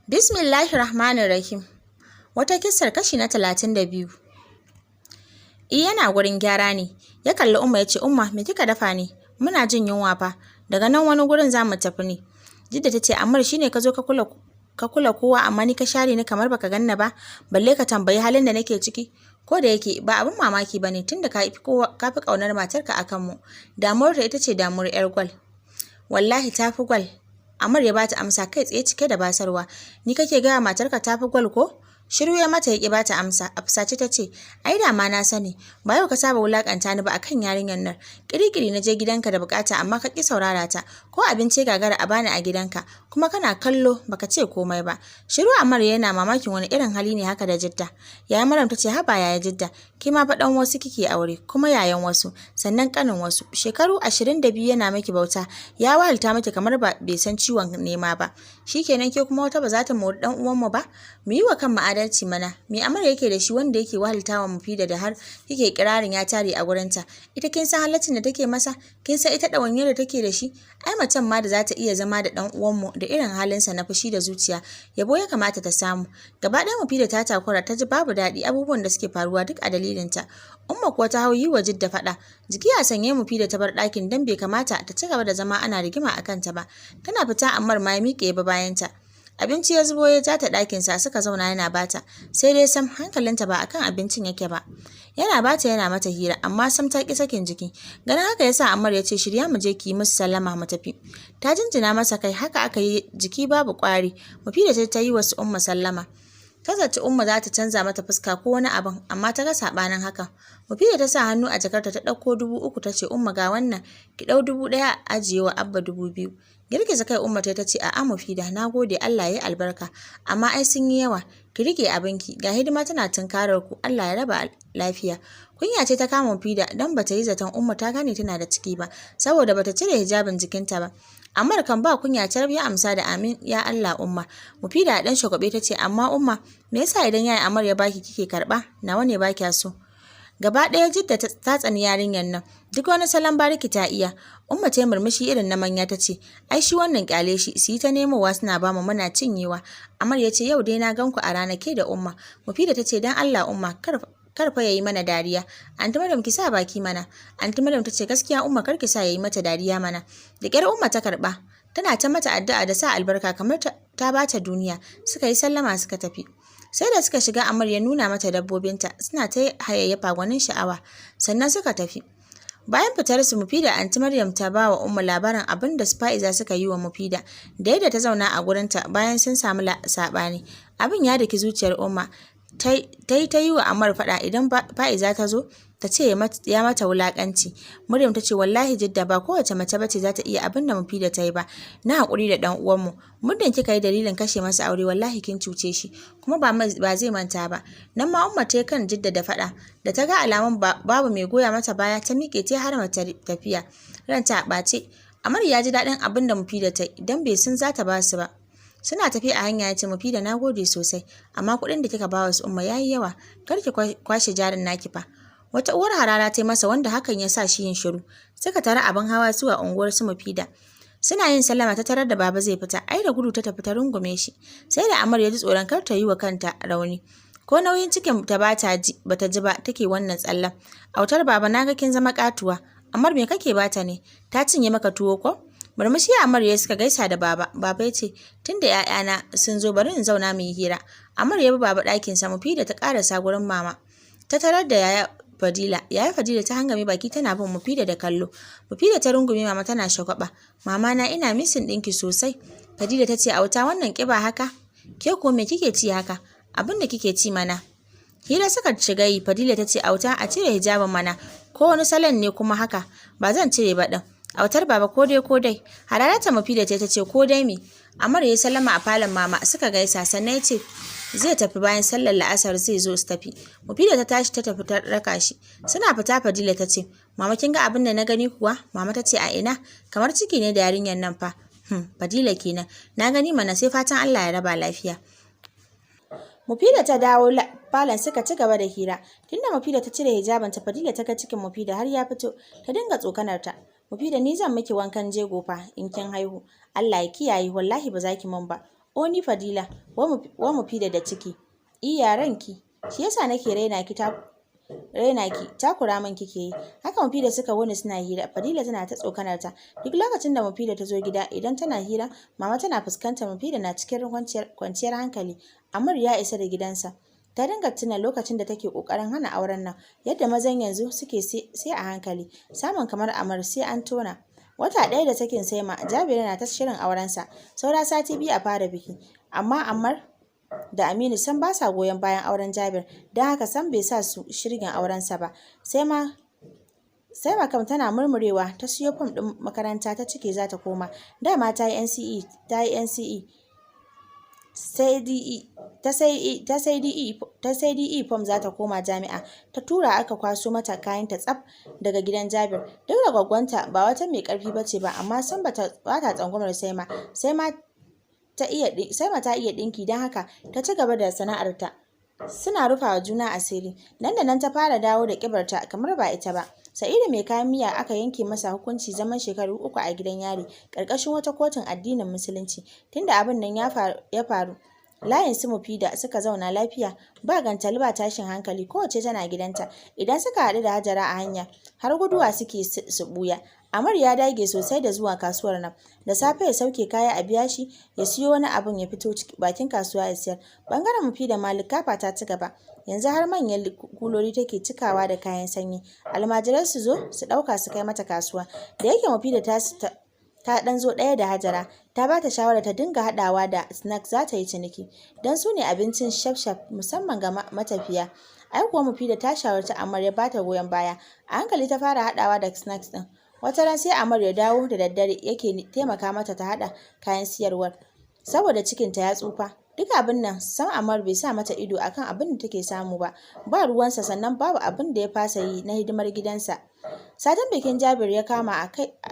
Bismillahir Rahmanir Rahim. Wata kissar, kashi na 32. I, yana gurin gyara ne. Ya kalli Umma ya ce, "Umma, me kika dafa ne? Muna jin yunwa fa. Daga nan wani gurin za mu tafi ne." Jidda ta ce, "Ammar, shine ka zo ka kula kowa, amma ni ka share ni kamar baka ganna ba, balle ka tambayi halin da nake ciki. Ko da yake ba abin mamaki bane, tunda ka fi kaunar matarka akan mu. Damuwar ta ita ce damuwar yar gwal." "Wallahi ta fi gwal." Amar ya bata amsa kai tsaye cike da basarwa. "Ni kake gaya matarka ta fi gwal ko?" Shiru ya mata, ya ki bata amsa. A fusace ta ce, "Ai da ma na sani, ba yau ka saba wulakanta ni ba akan yarinyar nan. Kirikiri na je gidanka da bukata, amma ka ki saurara ta. Ko abinci gagara a bani a gidanka, kuma kana kallo baka ce komai ba." Shiru Amar yana mamakin wani irin hali ne haka da Jidda. Yaya Maryam ta ce, "Haba yaya Jidda, ki ma fa dan wasu kike aure, kuma yayan wasu, sannan kanin wasu. Shekaru 22 yana miki bauta, ya wahalta miki kamar ba bai san ciwon nema ba. Shikenan, ke kuma wata ba za ta mori dan uwanmu ba? Mu yi wa kanmu adalci mana. Me Amar yake da shi wanda yake wahalta wa Mufida da har kike kirarin ya tare a gurinta? Ita kin san halaccin da take masa? Kin san ita ɗawainiyar da take da shi? Ai macen ma da za ta iya zama da ɗan uwanmu da irin halinsa na fushi da zuciya, yabo ya kamata ta samu. Gaba ɗaya Mufida ta takura, ta ji babu daɗi abubuwan da suke faruwa duk a dalilinta." Umma kuwa ta hau yi wa Jidda faɗa. Jiki a sanye Mufida ta bar ɗakin, don bai kamata ta ci gaba da zama ana rigima a kanta ba. Tana fita Ammar ma ya miƙe ya bi bayanta. Abinci ya zubo, ya ja ta ɗakinsa suka zauna yana bata. Sai dai sam hankalinta ba akan abincin yake ba. Yana bata yana mata hira, amma sam ta ƙi sakin jiki. Ganin haka yasa Ammar ya ce, "Shirya mu je ki yi musu sallama mu tafi." Ta jinjina masa kai. Haka aka yi, jiki babu ƙwari. Mufida ta yi wa su Umma sallama. Ta zaci Umma za ta canza mata fuska ko wani abin, amma ta ga saɓanin haka. Mufida ta sa hannu a jakarta ta ɗauko 3000 ta ce, "Umma, ga wannan, ki ɗau 1000, ajiye wa Abba 2000." Girgiza kai Umma ta ce, "A'a Mufida, na gode, Allah ya yi albarka, amma ai sun yi yawa, ki rike abinki, ga hidima tana tunkarar ku, Allah ya raba lafiya." Kunya ce ta kama Mufida, don bata yi zaton Umma ta gane tana da ciki ba, saboda bata cire hijabin jikinta ba. Ammar kan ba kunya carab ya amsa da, "Amin ya Allah, Umma." Mufida a dan shagwabe ta ce, "Amma Umma, me yasa idan yayi Ammar ya baki kike karba, nawa ne baki so?" Gaba ɗaya Jidda ta tsani yarinyar nan, duk wani salon bariki ta iya. Umma ta yi murmushi irin na manya ta ce, "Ai shi wannan kyale shi, su yi ta nemowa suna bamu muna cinyewa." Amar ya ce, "Yau dai na gan ku a rana ke da Umma." Mufida ta ce, "Dan Allah Umma, kar fa yayi mana dariya. Anti Maryam, ki sa baki mana." Anti Maryam ta ce, "Gaskiya Umma, kar ki sa yayi mata dariya mana." Da kyar Umma ta karba. Tana ta mata addu'a da sa albarka kamar ta bata duniya. Suka yi sallama suka tafi. Sai da suka shiga Amar ya nuna mata dabbobinta, suna ta hayayyafa gwanin sha'awa. Sannan suka tafi. Bayan fitar su Mufida, Anti Maryam ta ba wa Umma labarin abin da su Fa'iza suka yi wa Mufida da yadda ta zauna a gurinta bayan sun samu saɓani. Abin ya daki zuciyar Umma. Ta yi ta yi wa Ammar faɗa idan Fa'iza ta zo ta ce ya mata wulaƙanci. Maryam ta ce, "Wallahi Jidda, ba kowace mace bace za ta iya abin da Mufida ta yi ba na haƙuri da ɗan uwanmu. Muddin kika yi dalilin kashe masa aure, wallahi kin cuce shi, kuma ba zai manta ba." Nan ma Umma ta kan Jidda da faɗa. Da ta ga alamun babu mai goya mata baya, ta miƙe ta har mata tafiya. Ranta a ɓace. Amar ya ji daɗin abin da Mufida ta yi, don bai san za ta ba su ba. Suna tafi a hanya ya ce, "Mufida, na gode sosai, amma kuɗin da kika ba wa su Umma ya yi yawa. Kar ki kwashe jarin naki fa." Wata uwar harara ta yi masa, wanda hakan ya sa shi yin shiru. Suka tara abin hawa zuwa unguwar su Mufida. Suna yin sallama ta tarar da Baba zai fita, ai da gudu ta tafi ta rungume shi. Sai da Amar ya ji tsoron kar ta yi wa kanta rauni. Ko nauyin cikin ta bata ji bata ji ba take wannan tsallen. "Autar Baba, na ga kin zama katuwa. Amar, me kake bata ne? Ta cinye maka tuwo ko?" Murmushi Amar ya, suka gaisa da Baba. Baba ya ce, "Tunda ‘ya'yana sun zo, bari in zauna mu yi hira." Amar ya bi Baba ɗakinsa, Mufida ta ƙarasa gurin Mama. Ta tarar da Yaya Fadila. Yaya Fadila ta hangame baki tana bin Mufida da kallo. Mufida ta rungume Mama tana shagwaba. "Mama na, ina missing ɗinki sosai." Fadila ta ce, "Auta, wannan ƙiba haka? Ke ko me kike ci haka? Abin da kike ci mana." Hira suka shiga yi. Fadila ta ce, "Auta, a cire hijabin mana. Ko wani salon ne kuma haka?" "Ba zan cire ba ɗin. Autar Baba, ko dai ko dai." Hararata Mufida ta ce, "Ko dai me?" Amar ya sallama a falon Mama, suka gaisa, sannan ya ce zai tafi, bayan sallar la'asar zai zo su tafi. Mufida ta tashi ta tafi ta raka shi. Suna fita Fadila ta ce, "Mama, kin ga abin da na gani kuwa?" Mama ta ce, "A ina? Kamar ciki ne da yarinyar nan fa." Fadila kenan. "Na gani mana, sai fatan Allah ya raba lafiya." Mufida ta dawo falon suka ci gaba da hira. Tunda Mufida ta cire hijabinta, Fadila ta ga cikin Mufida har ya fito, ta dinga tsokanar ta. "Mufida, ni zan miki wankan jego fa in kin haihu." "Allah ya kiyaye, wallahi ba za ki min ba." O ni Fadila, wa Mufida da ciki. I yaranki, shi yasa nake raina ki, ta raina ki, takura min kike yi. Haka Mufida suka wuni suna hira, Fadila tana ta tsokanar ta. Duk lokacin da Mufida ta zo gida, idan tana hira, mama tana fuskantar Mufida na cikin kwanciyar hankali. Amir ya isa da gidansa. Ta dinga tuna lokacin da take kokarin hana auren nan, yadda mazan yanzu suke sai a hankali, samun kamar Amir sai an tona. Wata ɗaya da sakin Saima, Jabir yana ta shirin aurensa. Saura sati 2 a fara biki. Amma Ammar da Aminu sam ba sa goyon bayan auren Jabir, don haka sam bai sa su shirgin aurensa ba. Sai ma kam tana murmurewa, ta siyo fom ɗin makaranta ta cike, za ta koma. Dama ta yi NCE, ta yi NCE sai DE, ta sai DE, ta sai DE form, za ta koma jami'a. Ta tura aka kwaso mata kayanta tsaf daga gidan Jabir. Duk da gwaggwanta ba wata mai karfi bace ba, amma sam bata bata tsangwamar Saima. Saima ta iya dinki, don haka ta ci gaba da sana'arta. Suna rufa wa juna asiri. Nan da nan ta fara dawo da kibarta kamar ba ita ba. Sa'idu mai kayan miya aka yanke masa hukunci zaman shekaru 3 a gidan yari ƙarƙashin wata kotun addinin Musulunci. Tunda abin nan ya faru, layin su Mufida suka zauna lafiya, ba gantali ba tashin hankali, kowace tana gidanta. Idan suka haɗu da Hajara a hanya, har guduwa suke su ɓuya. Amar ya dage sosai da zuwa kasuwar nan. Da safe ya sauke kaya a biya shi, ya siyo wani abun ya fito bakin kasuwa ya siyar. Bangaren Mufida ma likafa ta ci gaba. Yanzu har manyan kuloli take cikawa da kayan sanyi. Almajirai su zo su ɗauka su kai mata kasuwa. Da yake Mufida ta ɗan zo ɗaya da Hajara, ta ba ta shawarar ta dinga haɗawa da snacks, za ta yi ciniki. Don su ne abincin shaf-shaf, musamman ga matafiya. Ai kuwa Mufida ta shawarci Ammar, ya ba ta goyon baya. A hankali ta fara haɗawa da snacks ɗin. Wata ran sai Ammar ya dawo da daddare yake taimaka mata ta haɗa kayan siyarwar. Saboda cikinta ya tsufa. Duk abin nan sam Ammar bai sa mata ido akan abin da take samu ba. Ba ruwansa, sannan babu abin da ya fasa yi na hidimar gidansa. Satin bikin Jabir ya kama,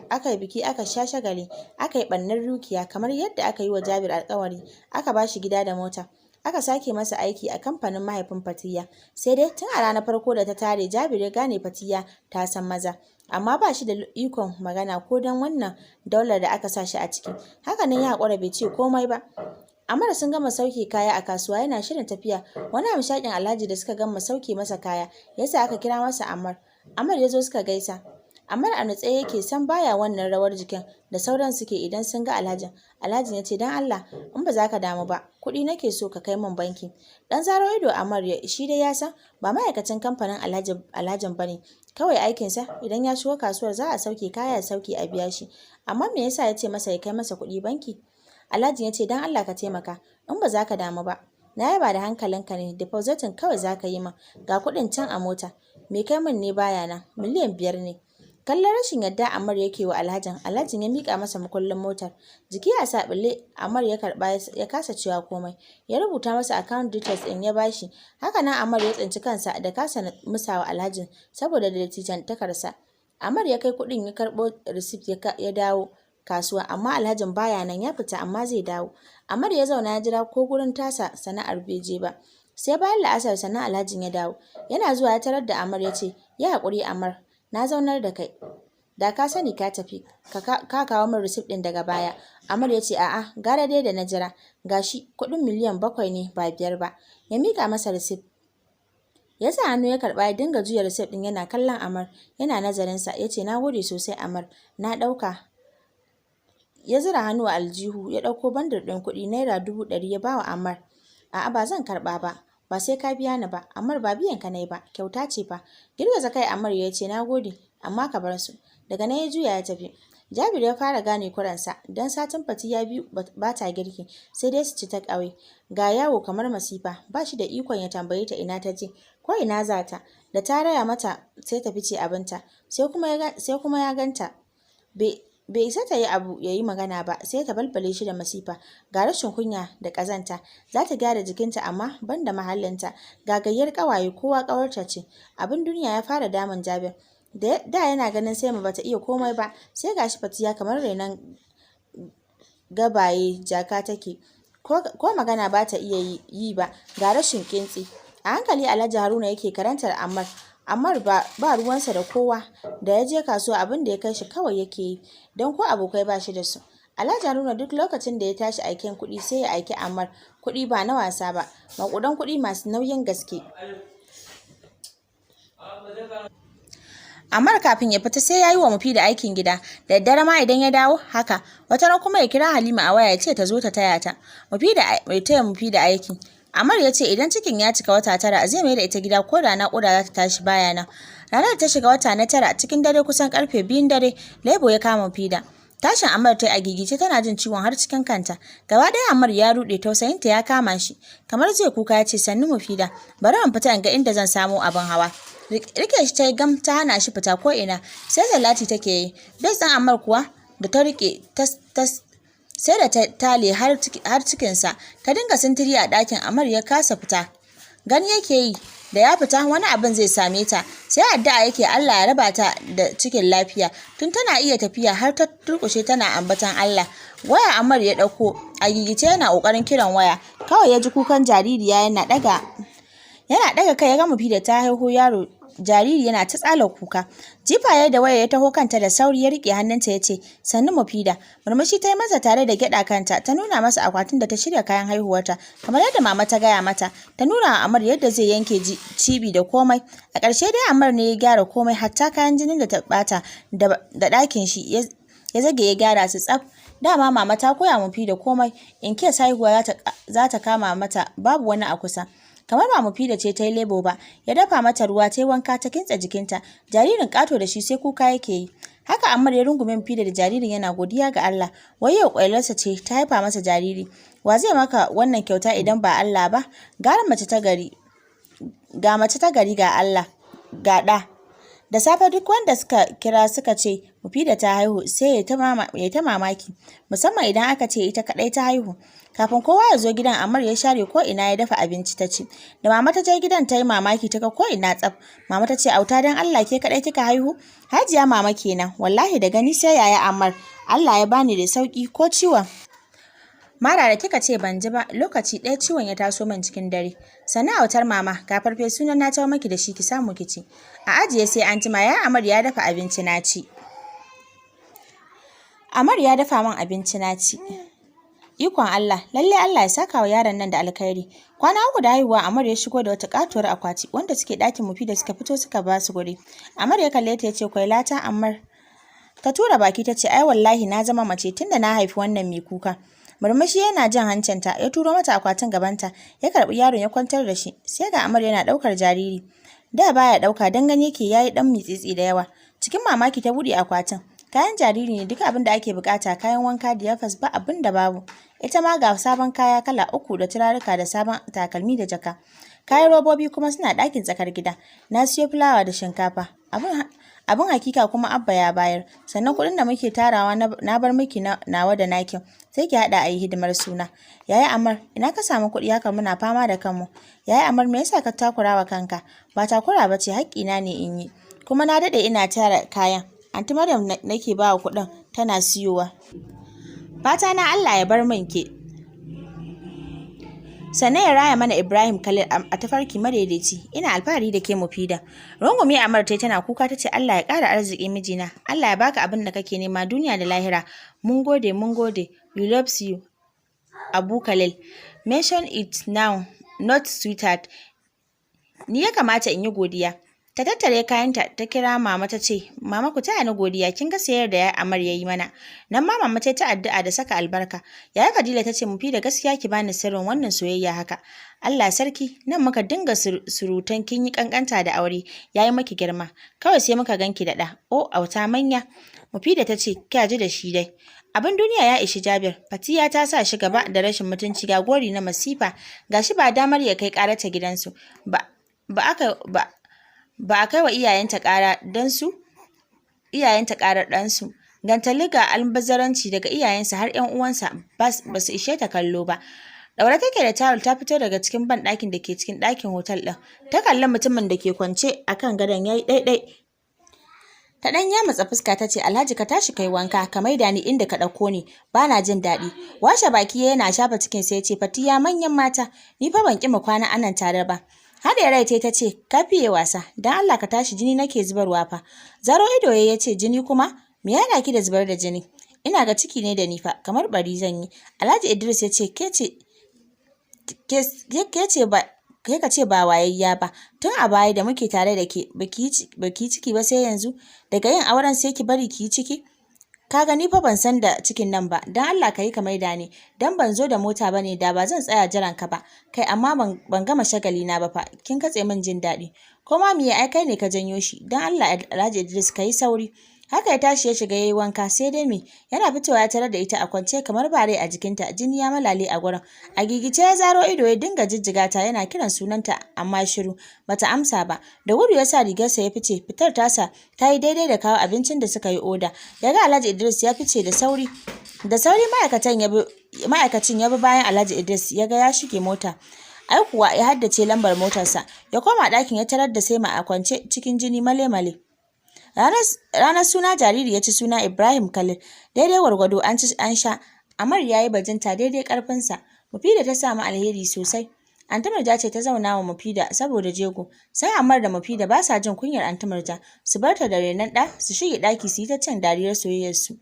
aka yi biki, aka sha shagali, aka yi ɓannar dukiya kamar yadda aka yi wa Jabir alkawari, aka ba shi gida da mota. Aka sake masa aiki a kamfanin mahaifin Fatiya. Sai dai tun a ranar farko da ta tare, Jabir ya gane Fatiya ta san maza. Amma ba shi da ikon magana ko don wannan daular da aka sa shi a ciki. Hakanan ya haƙura, bai ce komai ba. Amara sun gama sauke kaya a kasuwa, yana shirin tafiya. Wani hamshakin alhaji da suka gama sauke masa kaya, yasa aka kira masa Ammar. Ammar ya zo suka gaisa. Ammar a nutse yake, san baya wannan rawar jikin da sauran suke idan sun ga alhajin. Alhajin ya ce, "Don Allah, in ba za ka damu ba, kuɗi nake so ka kai min banki." Dan zaro ido Ammar ya, shi dai ya san ba ma'aikacin kamfanin alhajin ba ne. Kawai aikinsa idan ya shigo kasuwar za a sauke kaya ya sauke a biya shi. Amma me yasa ya ce masa ya kai masa kuɗi banki? Alhajin ya ce, "Don Allah ka taimaka, in ba za ka damu ba. Na yaba da hankalinka ne, depositing kawai za ka yi min. Ga kuɗin can a mota. Me kai min ne baya nan, miliyan 5 ne." Kallon rashin yadda Ammar yake wa alhajin, alhajin ya miƙa masa makullin motar. Jiki a saɓile Ammar ya karɓa, ya kasa cewa komai. Ya rubuta masa account details ɗin ya bashi. Haka nan Ammar ya tsinci kansa da kasa musawa alhajin saboda dattijantakarsa. Ammar ya kai kuɗin, ya karɓo receipt, ya dawo kasuwa, amma alhajin baya nan, ya fita, amma zai dawo. Ammar ya zauna ya jira, ko gurin tasa sana'ar bai je ba. Sai bayan la'asar sannan alhajin ya dawo. Yana zuwa ya tarar da Ammar, ya ce, "Ya haƙuri Ammar, na zaunar da kai. Da ka sani ka tafi, ka kawo min receipt ɗin daga baya." Ammar ya ce, "A'a, gara dai da na jira. Gashi, kuɗin miliyan 7 ne ba biyar ba." Ya miƙa masa receipt. Ya sa hannu ya karɓa, ya dinga juya receipt ɗin yana kallon Ammar, yana nazarinsa, ya ce, "Na gode sosai Ammar, na ɗauka." Ya zura hannu a aljihu ya ɗauko bandir ɗin kuɗi ₦100,000 ya bawa Ammar. "A'a, ba zan karɓa ba. Ba sai ka biya ni ba." "Ammar, ba biyan ka nayi ba, kyauta ce fa." Girgiza kai Ammar ya ce, "Na gode, amma ka bar su." Daga nan ya juya ya tafi. Jabir ya fara gane kuransa, don satin Fatiya 2 ba ta girki, sai dai su ci take away. Ga yawo kamar masifa, ba shi da ikon ya tambaye ta ina ta je, ko ina za ta. Da ta raya mata sai ta fice abinta, sai kuma ya ganta. Bai isa ta yi abu ya yi magana ba, sai ta balbale shi da masifa. Ga rashin kunya da ƙazanta, za ta gyara jikinta amma ban da mahallinta. Ga gayyar ƙawaye, kowa ƙawarta ce. Abin duniya ya fara damun Jabir. Da yana ganin Saima bata iya komai ba, sai gashi Fatiya kamar renon gabaye jaka take. Ko magana ba ta iya yi ba, ga rashin kintsi. A hankali Alhaji Haruna yake karantar Ammar. Ammar ba ruwansa da kowa, da ya je kasuwa abin da ya kai shi kawai yake yi, don ko abokai ba shi da su. Alhaji Haruna duk lokacin da ya tashi aiken kuɗi sai ya aiki Ammar kuɗi ba na wasa ba, maƙudan kuɗi masu nauyin gaske. Ammar kafin ya fita sai ya yi wa Mufida aikin gida, da daddare ma idan ya dawo haka, wata ran kuma ya kira Halima a waya ya ce ta zo ta taya ta. Mufida mai taya Mufida aiki. Ammar ya ce idan cikin ya cika wata 9 zai mai da ita gida ko da naƙuda za ta tashi baya nan. Ranar ta shiga wata na 9 cikin dare kusan karfe 2 dare, lebo ya kama Mufida. Tashin Ammar ta yi a gigice tana jin ciwon har cikin kanta. Gaba ɗaya Ammar ya ruɗe, tausayinta ya kama shi. Kamar zai kuka ya ce sannu Mufida, bari in fita in ga inda zan samo abin hawa. Rike shi ta yi gam ta hana shi fita ko ina, sai salati take yi. Bes ɗin Ammar kuwa da ta rike ta sai da ta tale har cikinsa, ta dinga sintiri a ɗakin. Ammar ya kasa fita. Gani yake yi da ya fita wani abin zai same ta, sai addu'a yake Allah ya raba ta da cikin lafiya. Tun tana iya tafiya har ta durƙushe tana ambaton Allah. Waya Ammar ya ɗauko a gigice yana ƙoƙarin kiran waya, kawai ya ji kukan jaririya. Yana ɗaga kai ya ga Mufida ta haihu yaro jariri yana ta tsala kuka. Jifa ya da waya ya taho kanta da sauri ya riƙe hannunta ya ce sannu Mufida. Murmushi ta yi masa tare da gyaɗa kanta, ta nuna masa akwatin da ta shirya kayan haihuwarta kamar yadda mama ta gaya mata. Ta nuna wa Ammar yadda zai yanke cibi da komai. A ƙarshe dai Ammar ne ya gyara komai, hatta kayan jinin da ta ɓata da ɗakin shi ya zage ya gyara su tsaf. Dama mama ta koya Mufida komai in case haihuwa za ta kama mata babu wani a kusa. Kamar ba Mufida ce ta yi lebo ba, ya dafa mata ruwa ta yi wanka ta kintsa jikinta. Jaririn ƙato da shi sai kuka yake yi. Haka Ammar ya rungume Mufida da jaririn yana godiya ga Allah. Wai yau ƙwailarsa ce ta haifa masa jariri. Wa zai maka wannan kyauta idan ba Allah ba? Gara mace ta gari, ga mace ta gari, ga Allah, ga ɗa. Da safe duk wanda suka kira suka ce Mufida ta haihu sai ya ta mamaki, musamman idan aka ce ita kaɗai ta haihu. Kafin kowa ya zo gidan, Ammar ya share ko ina ya dafa abinci ta ci. Da mama ta je gidan ta yi mamaki, ta ga ko ina tsaf. Mama ta ce auta dan Allah ke kaɗai kika haihu? Hajiya mama kenan, wallahi da gani sai yaya Ammar. Allah ya bani da sauki, ko ciwon mara da kika ce ban ji ba, lokaci ɗaya ciwon ya taso min cikin dare. Sannan autar mama, ga farfesu na tawo maki da shi ki samu ki ci. A ajiye sai an jima. Ya Ammar ya dafa abinci na ci. Ammar ya dafa min abinci na ci. Ikon Allah, lalle Allah ya saka wa yaron nan da alkhairi. Kwana 3 da haihuwa Ammar ya shigo da wata katuwar akwati wanda suke ɗakin Mufida suka fito suka ba su guri. Ammar ya kalle ta ya ce kwailata Ammar. Ta tura baki ta ce ai wallahi na zama mace tunda na haifi wannan mai kuka. Murmushi yana jan hancinta ya turo mata akwatin gabanta, ya karɓi yaron ya kwantar da shi. Sai ga Ammar yana ɗaukar jariri. Da baya ɗauka don gani yake yayi ɗan mitsitsi da yawa. Cikin mamaki ta buɗe akwatin. Kayan jariri ne duk abin da ake bukata, kayan wanka, diapers, ba abin da babu. Ita ma ga sabon kaya kala 3 da turaruka da sabon takalmi da jaka. Kayan robobi kuma suna ɗakin tsakar gida. Na siyo fulawa da shinkafa. Abin hakika kuma Abba ya bayar. Sannan kuɗin da muke tarawa na bar miki nawa da nakin. Sai ki haɗa a yi hidimar suna. Yaya Ammar, ina ka samu kuɗi haka muna fama da kanmu? Yaya Ammar, me yasa ka takura wa kanka? Ba takura ba ce, haƙƙina ne in yi. Kuma na daɗe ina tara kayan. Anti Maryam nake ba wa kuɗin tana siyowa. Fata na Allah ya bar min ke. Sannan ya raya mana Ibrahim Khalil a tafarki madaidaici. Ina alfahari da ke Mufida. Rungume Ammar tai tana kuka tace Allah ya ƙara arziki mijina. Allah ya baka abin da kake nema duniya da lahira. Mun gode, mun gode. We love you. Abu Khalil. Mention it now, not sweetheart. Ni ya kamata in yi godiya. Ta tattare kayanta ta kira mama ta ce, "Mama, ku taya ni godiya, kin ga sayar da ya Amar ya yi mana." Nan ma mama ta ta addu'a da saka albarka. Yaya Fadila ta ce, "Mufida, gaskiya ki bani sirrin wannan soyayya haka. Allah sarki, nan muka dinga surutan kin yi kankanta da aure, yayi maki girma. Kawai sai muka ganki da ɗa. O auta manya." Mufida ta ce, "Kya ji da shi dai. Abin duniya ya ishi Jabir, Fatiya ta sa shi gaba da rashin mutunci, ga gori na masifa, gashi ba damar ya kai ƙarata gidansu. Ba ba aka ba ba a kai wa iyayenta ƙara dan su iyayenta ƙarar ɗansu. Gantali ga almubazzaranci daga iyayensa har ƴan uwansa ba su ishe ta kallo ba." Ɗaure take da tawul ta fito daga cikin banɗakin da ke cikin ɗakin hotel ɗin. Ta kalli mutumin da ke kwance a kan gadon ya yi ɗaiɗai. Ta ɗan yamutsa fuska ta ce, "Alhaji, ka tashi kai wanka ka maida ni inda ka ɗauko ni, ba na jin daɗi." Washe baki yana shafa cikin sai ya ce, "Fatiya manyan mata, ni fa ban ƙi mu kwana anan tare ba." Haɗe rai ta ce, "Ka fiye wasa, don Allah ka tashi, jini nake zubarwa fa." Zaro ido ya ce, "Jini kuma? Me ya haɗa ki da zubar da jini?" Ina ga ciki ne da ni fa, kamar bari zan yi. Alhaji Idris ya ce, ke ce ke ce ba kai ka ce ba wayayya ba. Tun a baya da muke tare da ke baki yi ciki ba, sai yanzu daga yin auren sai ki bari ki yi ciki. Ka gani fa, ban san da cikin nan ba. Dan Allah ka yi ka maida ni. Dan ban zo da mota bane, da ba zan tsaya jiran ka ba. Kai, amma ban gama shagali na ba fa, kin katse min jin daɗi. Ko ma miye, ai kai ne ka janyo shi. Dan Allah Alhaji Idris, ka yi sauri. Haka ya tashi ya shiga yayi wanka. Sai dai me, yana fitowa ya tarar da ita a kwance kamar ba rai a jikinta, jini ya malale a gurin. A gigice ya zaro ido ya dinga jijjiga ta yana kiran sunanta, amma shiru, bata amsa ba. Da gudu ya sa rigarsa ya fice. Fitar tasa ta yi daidai da kawo abincin da suka yi oda. Ya ga Alhaji Idris ya fice da sauri. Da sauri ma'aikacin ya bi bayan Alhaji Idris, ya ga ya shige mota. Ai kuwa ya haddace lambar motarsa. Ya koma ɗakin, ya tarar da Saima a kwance cikin jini male-male. Ranar suna jariri ya ci suna Ibrahim Khalil. Daidai gwargwado an ci an sha. Amar ya yi bajinta daidai ƙarfinsa. Mufida ta samu alheri sosai. Anti Murja ce ta zauna wa Mufida saboda jego. Sai Ammar da Mufida ba sa jin kunyar Anti Murja. Su bar ta da renon ɗa, su shige ɗaki su yi ta cin dariyar soyayyarsu.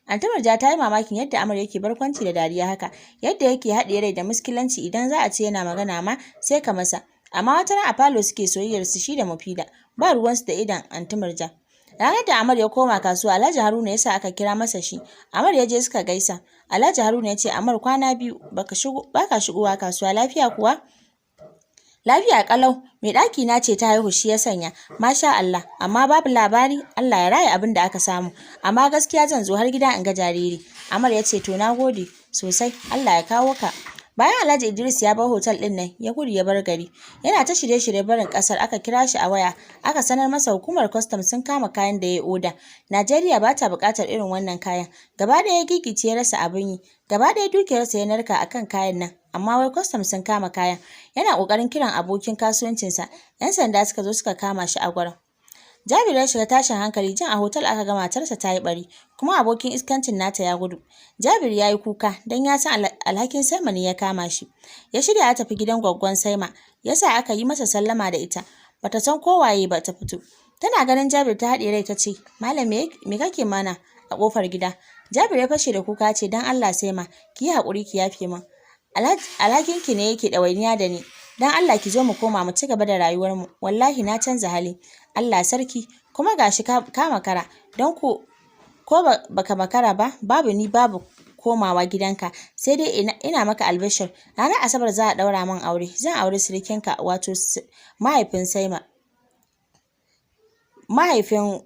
Anti Murja ta yi mamakin yadda Amar yake barkwanci da dariya haka, yadda yake haɗiye rai da muskilanci. Idan za a ce yana magana ma sai ka masa. Amma wata ran a falo suke soyayyar su shi da Mufida, ba ruwansu da idon Anti Murja. Ranar da Amar ya koma kasuwa, Alhaji Haruna ya sa aka kira masa shi. Amar ya je suka gaisa. Alhaji Haruna ya ce, "Amar, kwana biyu baka shigo, baka shigowa kasuwa, lafiya kuwa?" "Lafiya kalau, mai ɗaki na ce ta haihu, shi ya sanya." "Masha Allah, amma babu labari. Allah ya raya abin da aka samu. Amma gaskiya zan zo har gida in ga jariri." Amar ya ce, "To, na gode sosai, Allah ya kawo ka." Bayan Alhaji Idris ya bar hotel ɗin nan, ya gudu ya bar gari. Yana ta shirye-shirye barin ƙasar aka kira shi a waya, aka sanar masa hukumar kwastam sun kama kayan da ya oda. Najeriya ba ta buƙatar irin wannan kayan. Gaba ɗaya ya gigice, ya rasa abin yi. Gaba ɗaya dukiyarsa ya narka akan kayan nan, amma wai kwastam sun kama kayan. Yana ƙoƙarin kiran abokin kasuwancinsa, 'yan sanda suka zo suka kama shi a gurin. Jabir ya shiga tashin hankali jin a hotel aka ga matarsa ta yi bari, kuma abokin iskancin nata ya gudu. Jabir ya yi kuka don ya san alhakin Saima ne ya kama shi. Ya shirya ya tafi gidan gwaggon Saima, ya sa aka yi masa sallama da ita. Bata san ko waye ba, ta fito. Tana ganin Jabir ta haɗe rai ta ce, "Malam, me kake mana a ƙofar gida?" Jabir ya fashe da kuka, ce, "Don Allah Saima, ki yi haƙuri, ki yafe min. Alhakinki ne yake ɗawainiya da ni. Don Allah ki zo mu koma mu ci gaba da rayuwarmu. Wallahi na canza hali." "Allah sarki, kuma gashi ka makara. Don ko baka makara ba, babu ni babu komawa gidanka. Sai dai ina maka albishir, ranar Asabar za a ɗaura min aure. Zan auri sirikinka, wato mahaifin Saima, mahaifin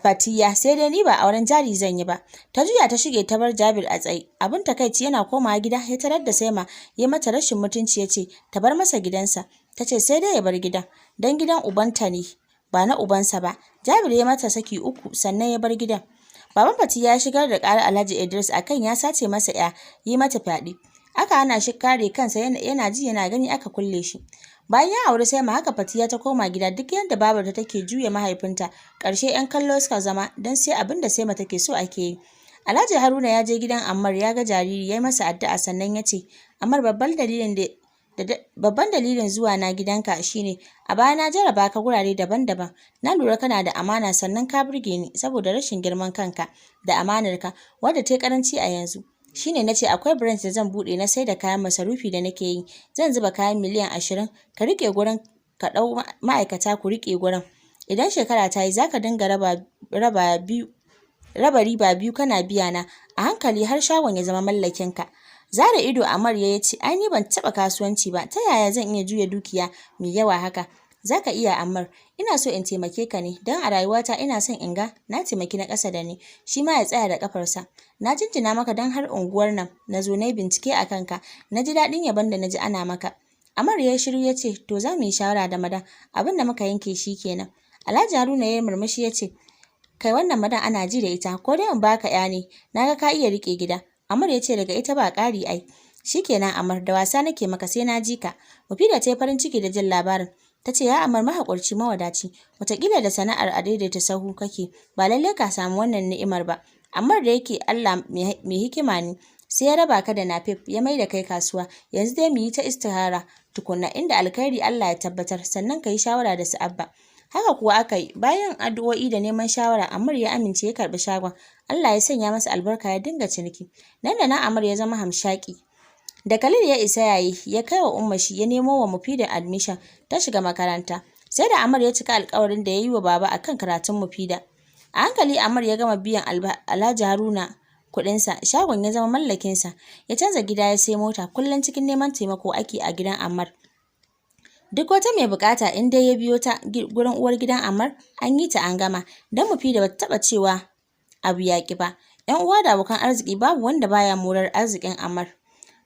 Fatiya. Sai dai ni ba auren jari zan yi ba." Ta juya ta shige ta bar Jabir a tsaye. Abin takaici, yana komawa gida ya tarar da Saima ya mata rashin mutunci, ya ce ta bar masa gidansa. Ta ce sai dai ya bar gidan, don gidan ubanta ne, ba na ubansa ba. Jabir ya mata saki uku sannan ya bar gidan. Baban Fatiya ya shigar da ƙarar Alhaji Idris akan ya sace masa ya yi mata fyaɗe. Aka hana shi kare kansa, yana ji yana gani aka kulle shi. Bayan ya auri Saima, haka Fatiya ta koma gida. Duk yadda babarta take juya mahaifinta, ƙarshe 'yan kallo suka zama, don sai abin da Saima take so ake yi. Alhaji Haruna ya je gidan Ammar, ya ga jariri, ya yi masa addu'a, sannan ya ce, "Ammar, babban dalilin zuwa na gidanka shine a baya na jarraba ka gurare daban-daban. Na lura kana da amana, sannan ka burge ni saboda rashin girman kanka da amanarka, wadda ta yi karanci a yanzu. Shine na ce akwai branch da zan buɗe na sai da kayan masarufi da nake yi. Zan zuba kayan miliyan 20. Ka riƙe gurin, ka ɗau ma'aikata ku riƙe gurin. Idan shekara ta yi, za ka dinga raba riba biyu kana biya na a hankali har shagon ya zama mallakinka." Zare ido Ammar ya ce, "Ai ni ban taɓa kasuwanci ba, ta yaya zan iya juya dukiya mai yawa haka?" "Za ka iya, Ammar. Ina so in taimake ka ne, don a rayuwata ina son in ga na taimaki na ƙasa da ni, shi ma ya tsaya da ƙafarsa. Na jinjina maka, don har unguwar nan na zo na yi bincike a kanka, na ji daɗin yabon da na ji ana maka." Ammar ya yi shiru, ya ce, "To, za mu yi shawara da madam. Abin da muka yanke shi kenan." Alhaji Haruna ya yi murmushi, ya ce, "Kai, wannan madam ana ji da ita. Ko dai in baka ya ne? Na ga ka iya riƙe gida." Ammar ya ce, "Daga ita ba ƙari ai." "Shikenan Ammar, da wasa nake maka, sai na ji ka." Mufida ta yi farin ciki da jin labarin. Ta ce, "Ya Ammar, mahaƙurci, mawadaci, wataƙila da sana'ar a daidaita sahu kake, ba lallai ka samu wannan ni'imar ba. Amma da yake Allah mai hikima ne, sai ya raba ka da Napep ya mai da kai kasuwa. Yanzu dai mu yi ta istihara tukunna, inda alkhairi Allah ya tabbatar, sannan ka yi shawara da su Abba." Haka kuwa aka yi. Bayan addu'o'i da neman shawara, Ammar ya amince ya karɓi shagon. Allah ya sanya masa albarka, ya dinga ciniki. Nan da nan Ammar ya zama hamshaki. Da Khalil ya isa yayi, ya kai wa Umma shi ya nemo wa Mufida admission, ta shiga makaranta. Sai da Ammar ya cika alkawarin da ya yi wa Baba akan karatun Mufida. A hankali Ammar ya gama biyan Alhaji Haruna kuɗinsa, shagon ya zama mallakinsa, ya canza gida, ya sai mota. Kullum cikin neman taimako ake a gidan Ammar. Duk wata mai bukata, in dai ya biyo ta gurin uwar gidan Ammar, an yi ta an gama. Don Mufida bata taɓa cewa abu ya ƙi ba. ‘Yan uwa da abokan arziki, babu wanda baya morar arzikin Ammar.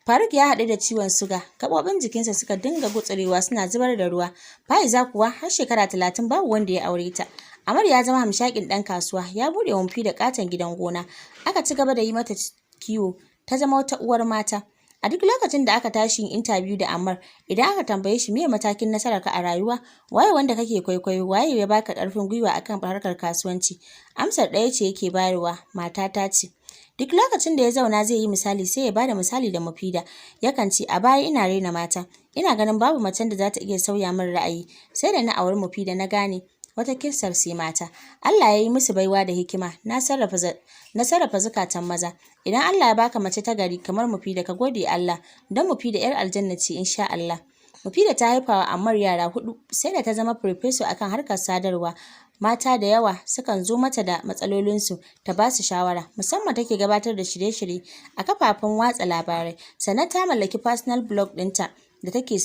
Faruk ya haɗu da ciwon suga, gaɓoɓin jikinsa suka dinga gutsurewa suna zubar da ruwa. Faiza kuwa har shekara 30 babu wanda ya aure ta. Ammar ya zama hamshakin ɗan kasuwa, ya buɗe wa Mufida ƙaton gidan gona. Aka ci gaba da yi mata kiwo, ta zama wata uwar mata. A duk lokacin da aka tashi yin interview da Ammar, idan aka tambaye shi, "Meye matakin nasararka a rayuwa? Waye wanda kake kwaikwayo? Waye ya baka ƙarfin gwiwa akan harkar kasuwanci?" Amsar ɗaya ce yake bayarwa: "Matata ce." Duk lokacin da ya zauna zai yi misali, sai ya bada misali da Mufida. Yakan ce, "A baya ina raina mata, ina ganin babu macen da za ta iya sauya min ra'ayi. Sai da na auri Mufida na gane wata kissar sai mata. Allah ya yi musu baiwa da hikima na sarrafa zukatan maza. Idan Allah ya baka mace ta gari kamar Mufida, ka gode Allah, don Mufida 'yar aljanna ce, insha Allah." Mufida ta haifa wa Ammar yara hudu. Sai da ta zama farfesa akan harkar sadarwa, mata da yawa sukan zo mata da matsalolinsu ta ba su shawara. Musamman take gabatar da shirye-shirye a kafafen watsa labarai. Sannan ta mallaki personal blog ɗinta da take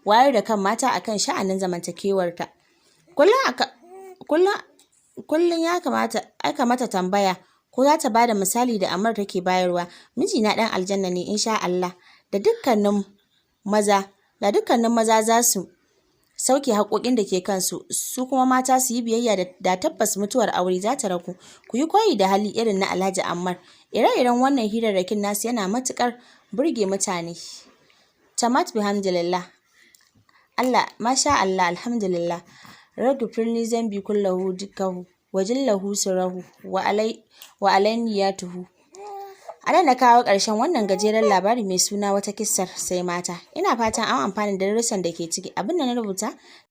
wayar da kan mata akan sha'anin zamantakewarta. Kullum ya kamata aka mata tambaya ko za ta bada misali da Ammar take bayarwa: "Mijina ɗan aljanna ne, insha Allah." Da dukkanin maza za su sauke haƙoƙin da ke kansu, su kuma mata su yi biyayya, da tabbas mutuwar aure za ta ragu. Ku yi koyi da hali irin na Alhaji Ammar. Ire-iren wannan hirarrakin nasu yana matuƙar burge mutane. Tamat bihamdillah. Allah, masha Allah, alhamdulillah. Raghfirli zambi kullahu dukkahu wa jillahu sirrahu wa alaniyatuhu. A nan na kawo ƙarshen wannan gajeren labari mai suna Wata Kissar Sai Mata. Ina fatan an amfana da darussan da ke ciki. Abin da na rubuta